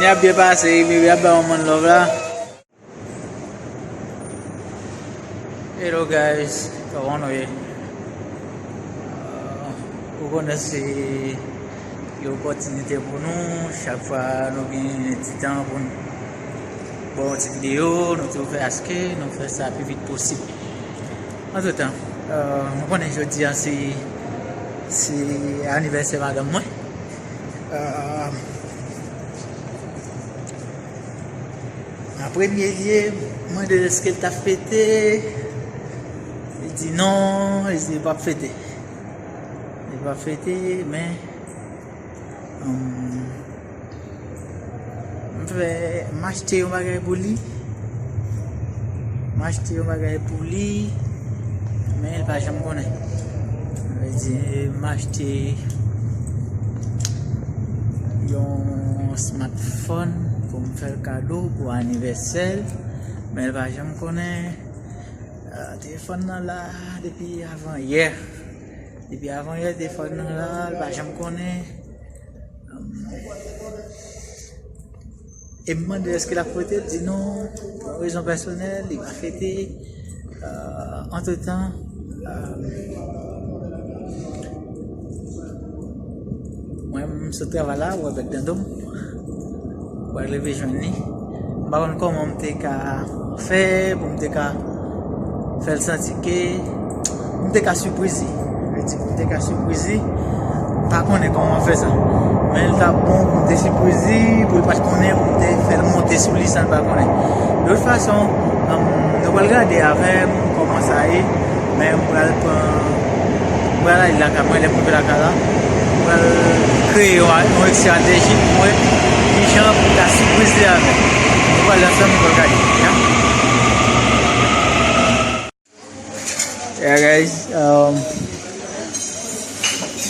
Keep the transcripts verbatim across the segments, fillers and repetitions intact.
Y ap byen pase, wi, wi, y ap bay yon mann love la. Hello guys, kòman nou ye? Euh, ou konnen se yon opòtinite pou nou, chak fwa nou gen ti tan pou nou bon yon ti videyo, nou toujou fè aske, nou fè sa pi vit posib. Antretan, euh, nou konnen jodi a se, se anivèsè madanm mwen. Euh, an premye lye, m mande l èske l t ap fete. Li di non, li di li p ap fete. Li p ap fete, men, hum, m fè, m achte yon bagay pou li. M achte yon bagay pou li, men l pa janm konnen. Sa vle di, m achte yon smartphone pou m fè l kado pou anivèsè l, men l pa janm konnen. Ah, telefòn nan la depi avan yè. Depi avan yè, telefòn nan la, l pa janm konnen. E m mande èske l ap fete, l di non, pou yon rezon pèsonèl, li pa fete. Euh, antretan, euh, mwen, m sot travay la, ou wè bèk dan do m. Ou pral rive jwenn li. M pa konn kòman m te ka fè, pou m te ka fè l santi ke m te ka sipriz li. Sa vle di pou m te ka sipriz li, m pa konnen kòman fè sa. Men l t ap bon pou m te sipriz li, pou l pa t konnen, pou m te fè l monte sou li san l pa konnen. De tout fason, um, nou pral gade avè m kòman sa ye, men m pral pran, m pral ale lakay mwen, lè m rive lakay la, m pral kreye yon, yon estrateji pou mwen, kijan pou m ta sipriz li avè m. Nou pral ansanm, nou pral gade, ya. Yeah, guys, um,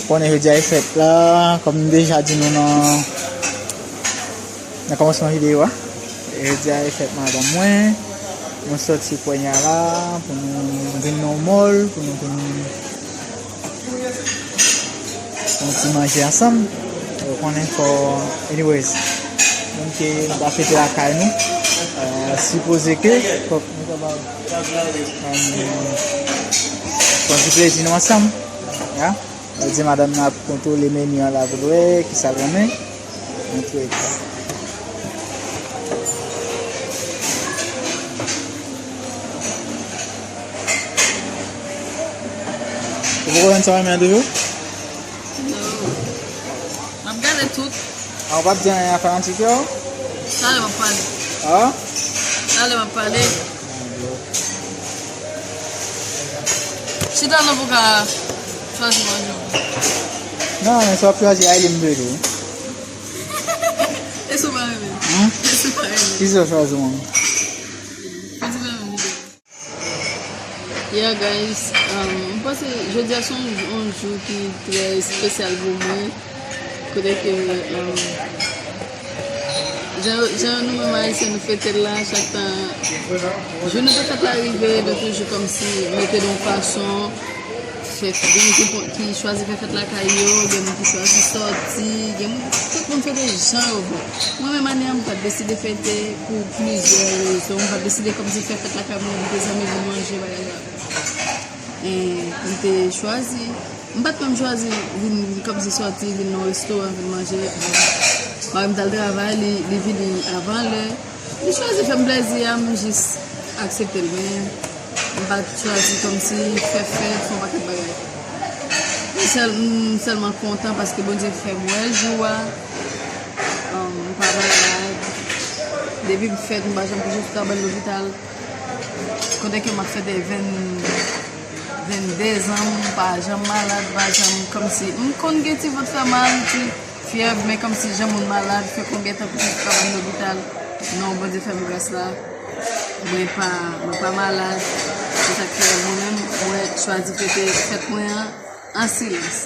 konnen jodi a e fèt la, kòm m deja di nou nan, nan kòmansman videyo a. Jodi a e fèt madanm mwen. Nou soti kounye a la pou nou vin nan mall, pou nou vin yon ti manje ansanm. Ou konnen fò, anyways, menm ke nou pa fete lakay nou, euh, sipoze ke fòk nou kapab, euh, pran ti plezi nou ansanm, ya. Jodi madanm nan ap kontwole meni an la pou l wè kisa l renmen. Montre l. Ou poko jwenn sa w renmen an toujou? Non. M ap gade tout. A, ou p ap di anyen a fanatik yo? Talè m ap pale. A? Talè m ap pale. Chita non pou ka chwazi manje w. Non, men sa w ap chwazi a li m vle tou. E si w pa renmen? Hmm? E si w pa renmen? Kisa w chwazi mwen? Piti pa renmen. Yeah, guys, um, m panse jodi a se yon, yon jou ki trè espesyal pou mwen. Kote ke, um, jan, jan nou menm Ayisyen nou fete l la, chak tan jou nou te fèt la rive, nou toujou kòmsi mete l yon fason, fè, gen moun ki, ki chwazi fè fèt lakay yo, gen moun ki chwazi sòti, gen moun, tout moun fete jan yo vle. Mwen menm ane a, m pa t deside fete pou plizyè rezon. M pa t deside kòmsi fè fèt lakay mwen, envite zanmi vin manje, bagay sa. E m te chwazi, m pa t menm chwazi vin kòmsi sòti, vin nan restoran, vin manje. Mari m t al travay, li, li vini avan lè. Li chwazi fè m plèzi a, m jis aksepte l. Men m pa t chwazi kòmsi fè fèt, fè yon pakèt bagay. M sèl-, m sèlman kontan paske Bondye fè m wè jou a. Um, m pa malad. Depi m fèt, m pa janm kouche sou kabann lopital. Kote ke m ap fete venn, venndezan m, m pa janm malad, m pa janm kòmsi. M konn gen ti vant fè mal, ti fyèv, men kòmsi jan moun malad, fè konbyen tan kouche sou kabann lopital. Non, Bondye fè m gras la. Mwen pa, mwen pa malad. Se sa k fè mwen menm, mwen chwazi fete fèt mwen an an silans.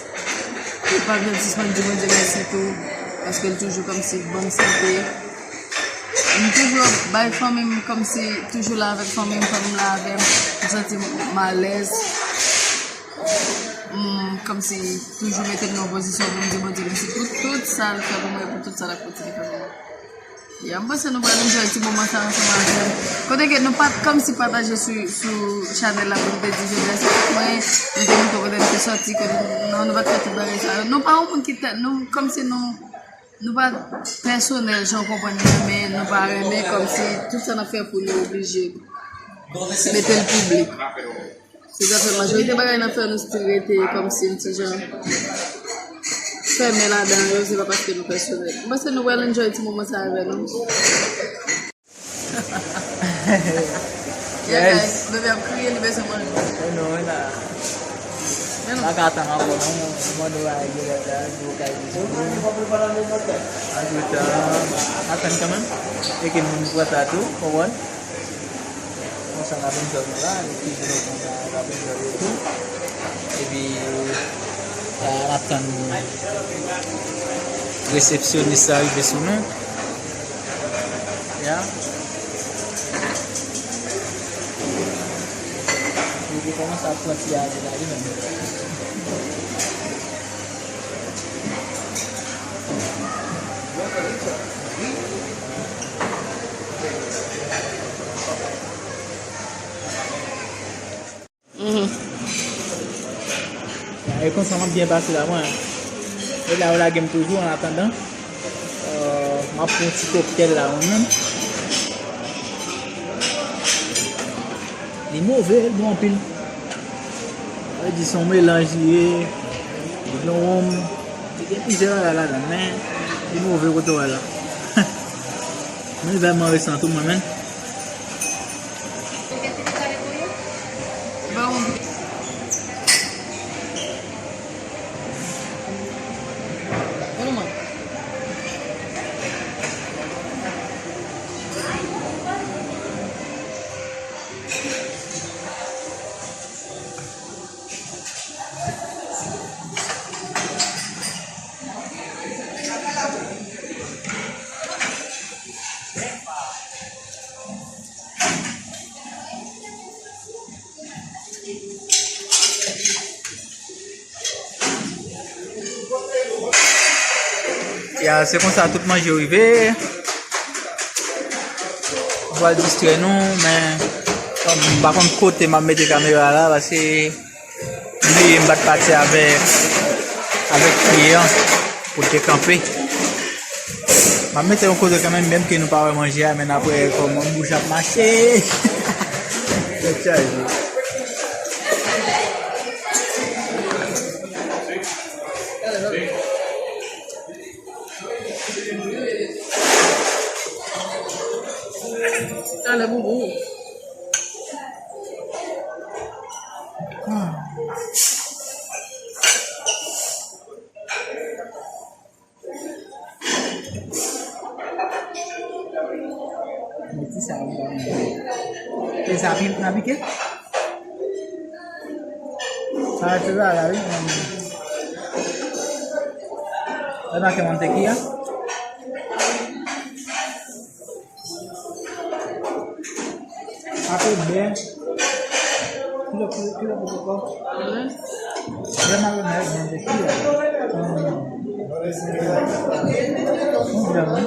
E pa janm sispann di Bondye mèsi tou, paske l toujou kòmsi ban m sante. M toujou ap bay fanmi m, kòmsi toujou la avèk fanmi m, fanmi m la avè m. M santi m alèz. M kòmsi toujou mete m nan yon pozisyon pou m di Bondye mèsi pou tout sa l fè pou mwen, pou tout sa l ap kontinye fè pou mwen. Ya, m panse nou pral enjoy ti moman sa ansanm avè m. Kote ke nou pa t kòmsi pataje sou, sou chanèl la pou m te di jodi a, se tout mwen, nou te montre kote nou te sòti, kote nou, non, nou pa t fè tout bagay sa yo. Nou pa yon moun ki tè, nou, kòmsi nou, nou pa pèsonèl, jan w konprann nan, men nou pa renmen kòmsi tout sa n ap fè pou nou oblije mete l piblik. Se zafè majorite bagay n ap fè, nou still rete kòmsi yon ti jan fèmen ladan yo, se pa paske nou pèsonèl. M panse nou pral enjoy ti moman sa avè nou. Yeah, guys, bebe ap kriye, li bezwen manje. Eh non, la. Men non. Pa ka tann ankò, non. Mwen mande w a gade la, gwo kay de sou. Antretan, atann kanmenm. E ke moun pran sa tou, konprann? Konsa n ap enjoy nou la, epi nou konn ap enjoy yo tou. Epi, la, n ap tann resepsyonis la rive sou nou. Ya. Li te kòmanse ap pran ti ale la, li menm. Mhm. E konsa m ap byen pase la, mwen. E la, yo lage m toujou, an atandan. Euh, m ap pran yon ti koktèl la, mwen menm. Li move, li bon anpil. Sa vle di, se yon melanj li ye. Li gen wonm. Li gen plizyè bagay ladan, men li move kote w wè la. Mwen vrèman resan tou, mwen menm. Ya, se konsa tout manje yo rive. M pral distrè nou, men kòm m pa konn kote m ap mete kamera la, paske m bliye m pa t pati avèk, avèk pye an pou l te kanpe. M ap mete yon kote kanmenm, menm ke nou pa wè manje a, men apre kòman bouch ap mache. Tèt chaje. Talè boubou. Meti sa, wi, wi. E sa pi, nan pike? Sa rete la, la, wi. Remake mantekiya. Ape byen. Kilo, kilo, kilo pou koko. Vrèman, vrèman, vrèman, vrèman. Vrèman.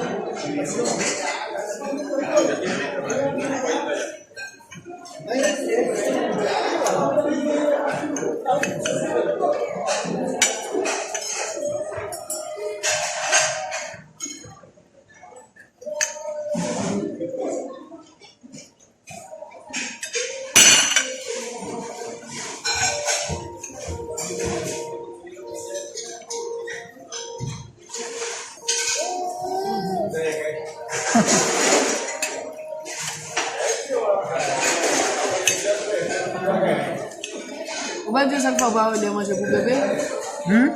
Ou pa di sa k fè w pa òdè manje pou bebe? Hmm?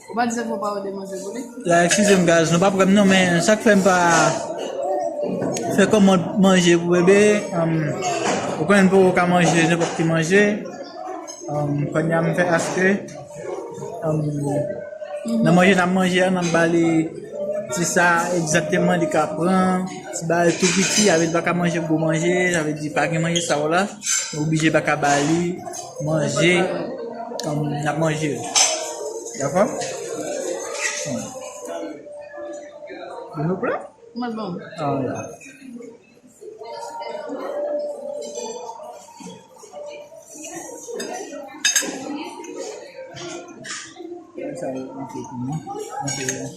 Ou pa di sa k fè w pa òdè manje pou li? La, eskize m, guys, nou pa p wè m non, men sa k fè m pa fè kòmand manje pou bebe, um, ou konnen m poko ka manje nenpòt ki manje. Um, kounye a m fè aske, um, nan manje n ap manje a, n ap ba li ti sa egzakteman li ka pran, ti bagay tou piti, avè li pa ka manje gwo manje, sa vle di pa gen manje sa yo la, nou oblije pa ka ba li manje, um, n ap manje yo. Dakò? Hmm. Nou pran? Mwen bon. Ah, ya. Sa yo, ok, pou mwen. Ok, ok.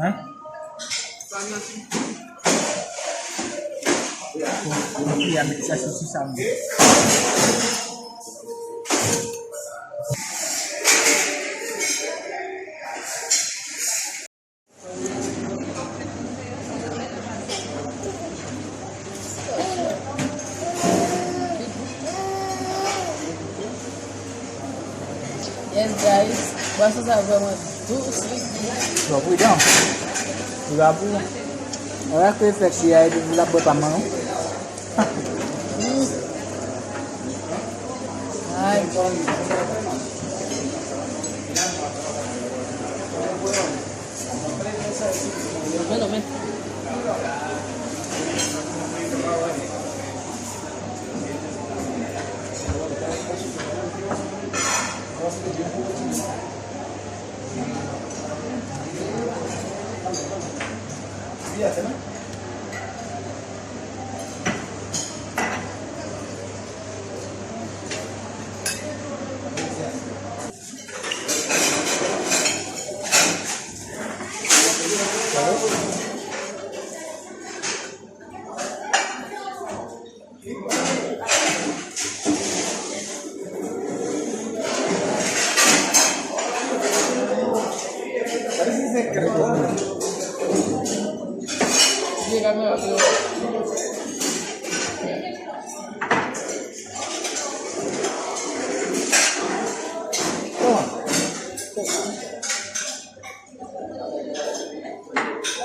Hein? Bon, bon, ok, a met sa sou, sou sa, mwen. Yes, guys. Bwason sa vrèman dous, li. Twò pridan. Li pa pou ou. Wè ke fèk li a, epi pou l ap bwè pa m nan, non? Ay, bon. Men non, men.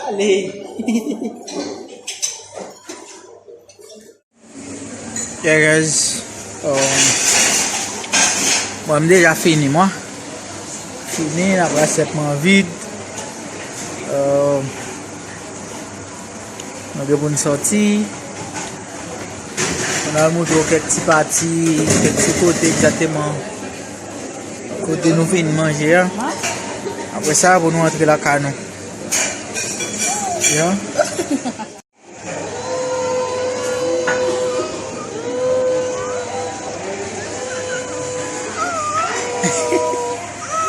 Ale. Yeah, guys. Um, bon, m deja fini, mwen. Fini, n ap resèt mwen vid. Um, nou gen pou n sòti. Mwen al montre w kèk ti pati, kèk ti kote egzakteman kote nou fin manje a. Apre sa, pou nou antre lakay nou. Yeah.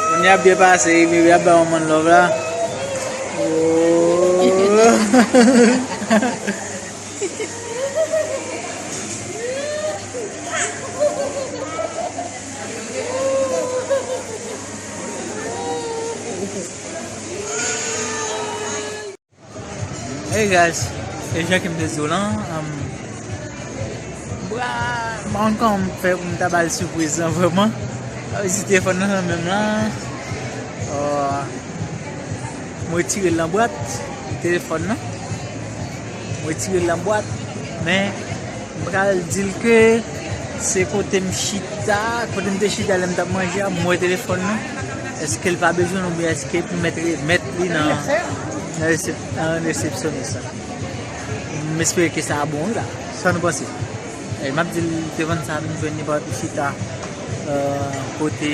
Moun y ap byen pase, wi, men y ap bay yon mann love la. Oh. Hey guys, e jan ke m te di w lan, um, m pa, m pa konn kòman m fè pou m ta ba l sipriz lan vrèman. Sa vle di telefòn nan nan men m lan. Uh, m retire l nan bwat, telefòn nan. M retire l nan bwat, men m pral di l ke se kote m chita, kote m te chita lè m t ap manje a, m wè telefòn nan. Èske l pa bezwen l oubyen èske pou m mèt remèt li nan, nan resep-, nan resepsyonis la? M espere ke sa a bon, wi la. Sa nou panse? E, m ap di l te vann sa, m jwenn li pa chita, euh, kote,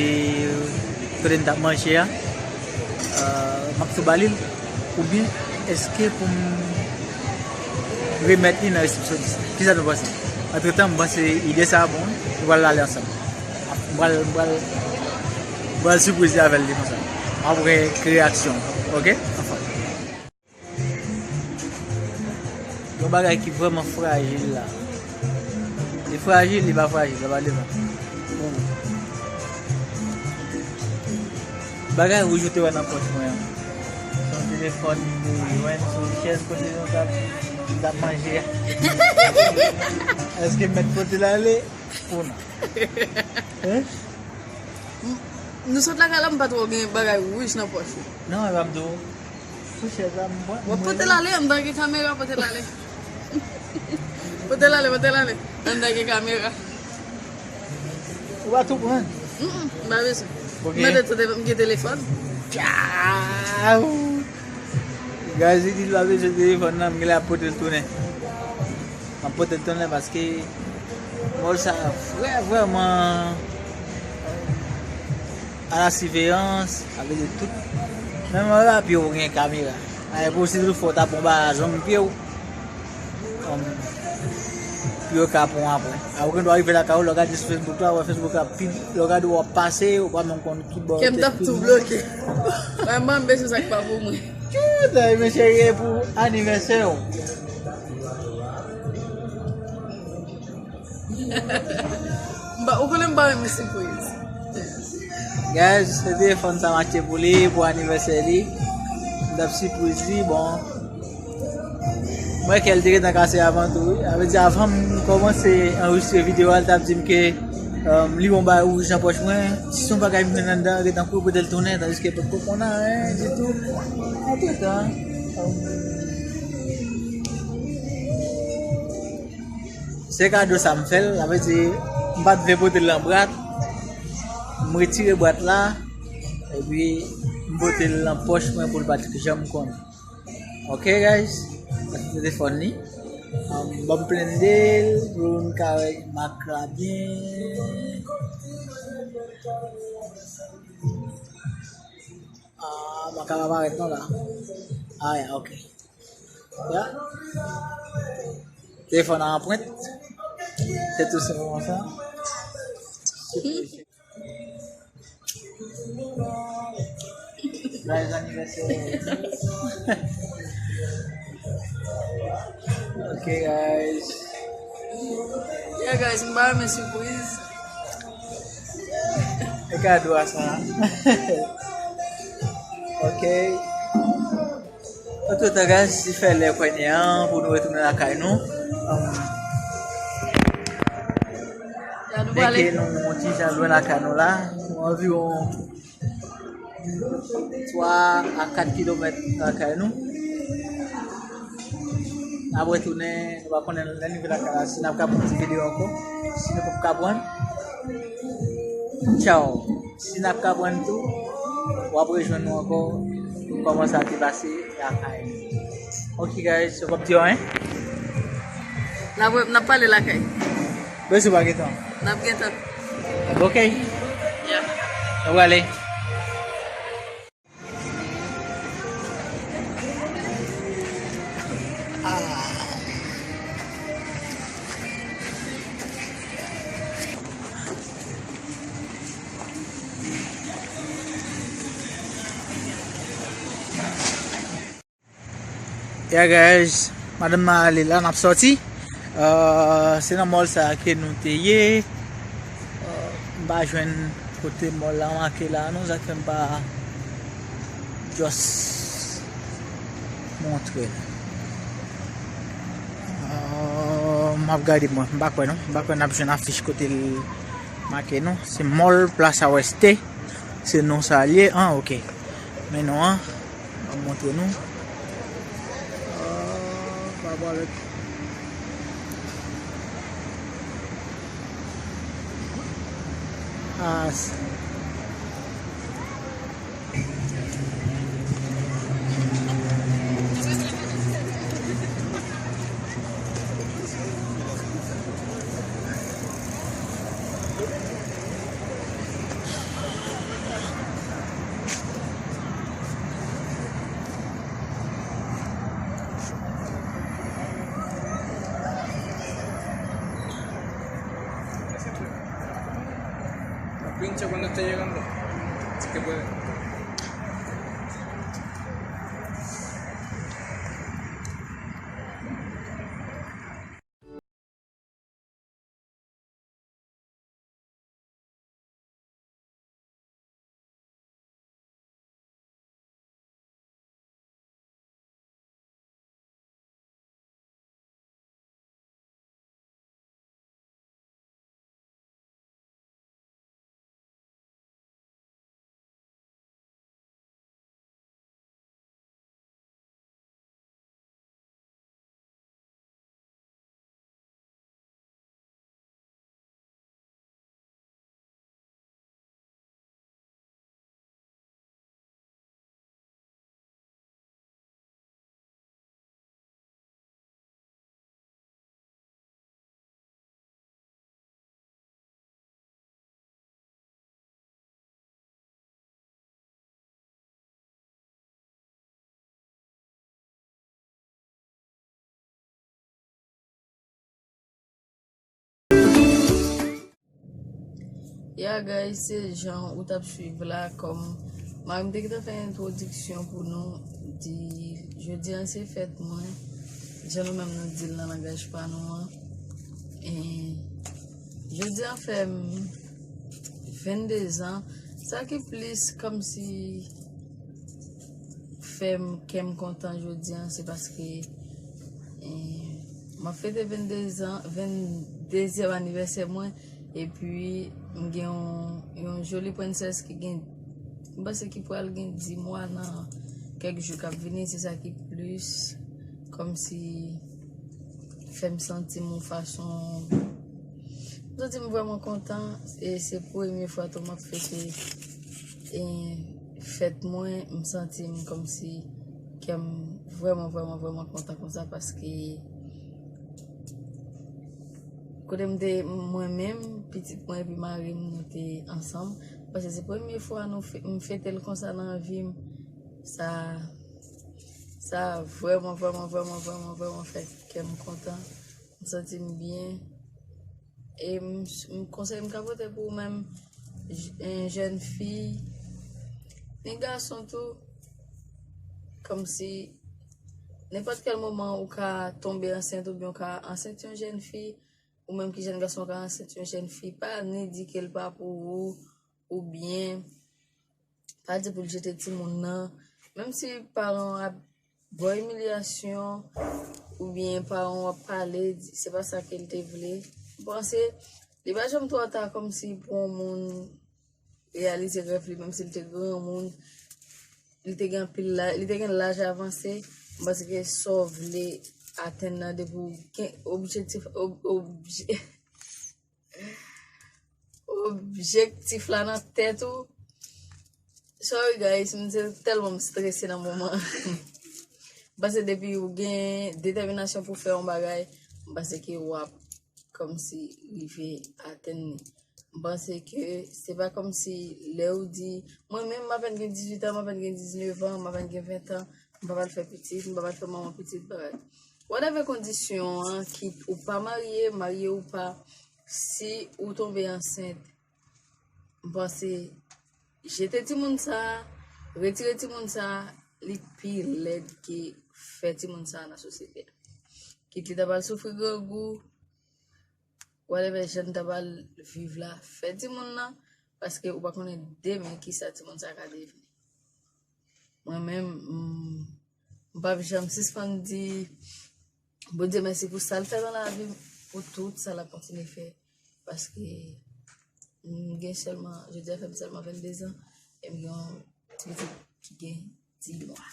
kote m t ap manje a. Euh, m ap tou ba li l. Oubyen, èske pou m remèt li nan resepsyonis la? Kisa nou panse? Antretan, m panse ide sa a bon, wi. Nou pral ale ansanm. M pral, m pral, m pral sipriz li avè l li konsa. M ap wè ki reyaksyon, oke? Anfen. Yon bagay ki vrèman frajil la. Li frajil, li pa frajil, sa pa depann. Bon. Bagay wouj ou te wè nan pòch mwen an. Se yon telefòn m te jwenn sou chèz kote nou t ap, nou t ap manje a. Èske m mèt pote l ale ou non? Hein? M-, nou sot lakay la, m pa twò gen bagay wouj nan pòch ou. Non, e pa m di w. Sou chèz la, m pran. W ap pote l ale anndan gen kamera, pote l ale. Pote l ale, pote l ale. Anndan gen kamera. Ou pa tou pran? Mm, mm, m pa bezwen. Ok. Mwen te tande m gen telefòn. Tchaw! Gazi di l pa bezwen telefòn nan, m genlè ap pote l tounen. M ap pote l tounen paske mòl sa frè vrèman. A la siveyans, sa vle di tout. Menm anba pye w gen kamera. A, e posib tou fò w ta pran ba zong pye w. Kòm pou yo ka pran apre. A, ou gen dwa rive lakay ou, lè w gade sou Facebook la, ou wè Facebook la, pi, lè w gade w ap pase, ou pa menm konn ki bò. Kè m t ap tou bloke. Mwen, mwen, m bezwen sa k pa pou mwen. Tchou, men cheri, e pou anivèsè w. M pa, ou konnen m pa renmen sipriz. Guys, se telefòn sa m achte pou li, pou anivèsè li. M t ap sipriz li, bon. Mwen kè l te gentan kase avan tou, wi. Sa vle di, avan m kòmanse anrejistre videyo a, l t ap di m ke, um, li gon bagay wouj nan pòch mwen. Si se yon bagay m jwenn anndan, gentan kouri pote l tounen, tandiske potko konn anyen ditou. Antretan, um, se kado sa m fè l, sa vle di, m pa t vle pote l nan bwat. M retire bwat la, epi m pote l nan pòch mwen pou l pa t janm konnen. Ok, guys, sa se telefòn li. Um, ban m plende l, pou n ka wè mak la byen. Ah, mak la pa parèt non la. Ah, ya, ok. Ya. Telefòn an anprent. Se tou senpleman sa. Joyeux anniversaire. Ok, guys. Yeah, guys, m pa renmen sipriz. E kado a sa. Ok. Antretan, guys, li fè lè kounye a pou nou retounen lakay nou. Um, byenke nou yon ti jan lwen lakay nou la, nou anviwon twa a kat kilomèt lakay nou. N ap retounen, nou pa konnen lè n rive lakay la, si n ap ka pran ti videyo ankò, si nou p ap ka pran. Tchaw. Si n ap ka pran tou, w ap rejwenn nou ankò pou kòman sa te pase lakay nou. Ok, guys, w ap di anyen? N ap, n ap pale lakay. Bezwen pa gentan. N ap gentan. Ok. Yeah. Nou prale. Yeah, guys, madanm nan ale la, n ap sòti. Euh, se nan mall sa a ke nou te ye. Euh, m pa jwenn kote mall la make la non, sa k fè m pa just montre nou. Euh, m ap gade mwen, m pa kwè non, m pa kwè n ap jwenn afich kote l make non. Se mall Plaza Oeste, se non sa l ye. Ah, ok. Men non an. M ap montre nou. Ah, pa pale. Ah, s- Pinche cuando esté llegando. Así que puede. Ya guys, se jan ou t ap swiv la, kòm mari m te gentan fè entwodiksyon pou nou, di jodi an se fèt mwen, jan nou menm nou di l nan langaj pa nou an. E jodi an fè m vennde zan, sa ki plis kòmsi fè m kè m kontan jodi an, se paske, eh, m ap fete vennde zan, venndezyèm anivèsè mwen, epi m gen yon, yon joli prensès ki gen, m panse ki pral gen dis mwa nan kèk jou k ap vini, se sa ki plis kòmsi fè m santi m yon fason. M santi m vrèman kontan, e se premye fwa tou m ap fete, e, fèt mwen, m santi m kòmsi kè m vrèman, vrèman, vrèman kontan konsa, paske kote m te, mwen menm, pitit mwen epi mari m, nou te ansanm. Paske se premye fwa nou fe-, m fete l konsa nan vi m. Sa, sa vrèman, vrèman, vrèman, vrèman, vrèman fè kè m kontan. M santi m byen. E m, m konsèy m ka pote pou ou menm, j-, en, jèn fi, ni gason tou, kòmsi nenpòt kèl moman ou ka tonbe ansent oubyen ou ka ansent yon jèn fi, ou menm ki jèn gason ka ansent yon jèn fi, pa ni di ke l pa pou ou, oubyen pa di pou l jete timoun nan. Menm si paran w ap ba w imilyasyon, oubyen paran w ap pale, di, se pa sa ke l te vle. M panse, li pa janm twò ta kòmsi pou yon moun reyalize rèv li, menm si l te granmoun, li te gen anpil laj, li te gen laj avanse, m panse ke sa w vle atenn nan depi w gen objektif, ob-, obje-, objektif la nan tèt ou. Sorry guys, m se tèlman m strese nan moman. M panse depi ou gen detèminasyon pou fè yon bagay, m panse ke w ap kòmsi rive atenn li. M panse ke se pa kòmsi lè ou di, mwen menm m apèn gen dizuit an, m apèn gen diznèf an, m apèn gen ven an, m pa pral fè pitit, m pa pral fè manman pitit, bagay. Whatever kondisyon an, kit ou pa marye, marye ou pa, si ou tonbe ansent, m panse jete timoun sa, retire timoun sa, li pi lèd ke fè timoun sa nan sosyete a. Kit li ta pral soufri grangou, whatever jan n ta pral viv la, fè timoun nan, paske ou pa konnen demen kisa timoun sa ka devni. Mwen menm, m, m p ap janm sispann di Bondye mèsi pou sa l fè nan lavi m, pou tout sa l ap kontinye fè. Paske m gen sèlman, jodi a fè m sèlman vennde zan, e m gen yon ti pitit ki gen dis mwa.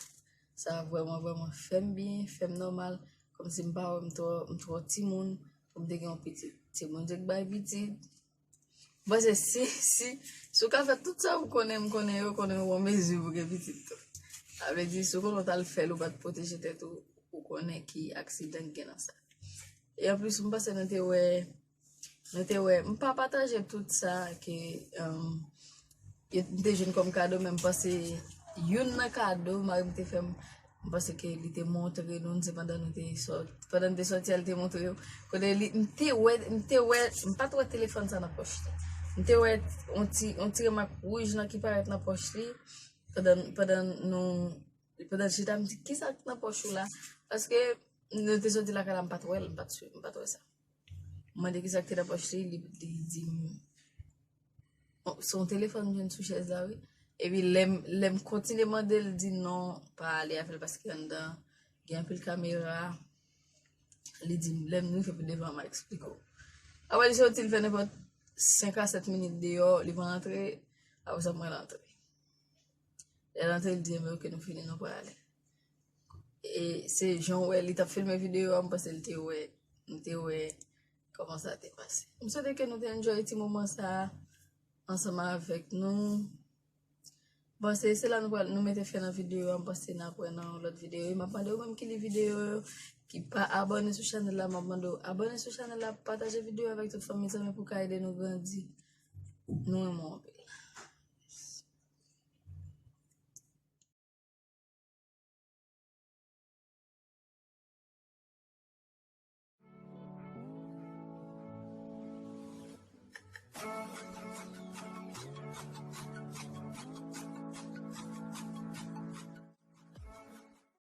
Sa vrèman, vrèman fè m byen, fè m nòmal, kòmsi m pa wè m twò, m twò timoun, pou m te gen yon pitit. Se Bondye k bay pitit. M panse si, si, si w ka fè tout sa ou konnen, m konnen yo, konnen ou an mezi pou gen pitit tou. Sa vle di, si w konnen w t al fè l, ou pa t pwoteje tèt ou, ou konnen ki aksidan k gen nan sa. E anplis, m panse nou te wè, nou te wè, m pa pataje tout sa ke, um, yo, m te jwenn kòm kado, men m panse youn nan kado mari m te fè m, m panse ke li te montre nou, se pandan nou te sòti, pandan nou te sòti a, li te montre yo. Kote li, m te wè, m te wè, m pa t wè telefòn sa nan pòch li. M te wè yon ti, yon ti remak wouj lan ki parèt nan pòch li, pandan, pandan nou, pandan l chita, m di, "Kisa k nan pòch ou la?" Paske nou te sòti lakay la, m pa t wè l, m pa t swiv, m pa t wè sa. M mande kisa k te nan pòch li, li, li di m, "Oh, se yon telefòn m jwenn sou chèz la, wi." Epi lè m, lè m kontinye mande l, li di, "Non, pa ale avè l paske anndan gen anpil kamera." Li di m, "Lè m rive pi devan, m a eksplike w." Apre li soti, li fè nenpòt senk a sèt minit deyò, li pa rantre, apre sa mwen rantre. Lè l antre, li di, "Enben, oke, nou fini, nou prale." E se jan w wè, li t ap filme videyo a, m panse l te wè, m te wè kòman sa te pase. M swete ke nou te enjoy ti moman sa a ansanm avèk nou. M panse se la nou pral, nou mete fen nan videyo a, m panse n ap wè nan yon lòt videyo. E m ap mande ou menm ki li videyo yo, ki pa abòne sou chanèl la, m ap mande w abòne sou chanèl la, pataje videyo avèk tout fanmi zanmi pou ka ede nou grandi. Nou renmen w anpil.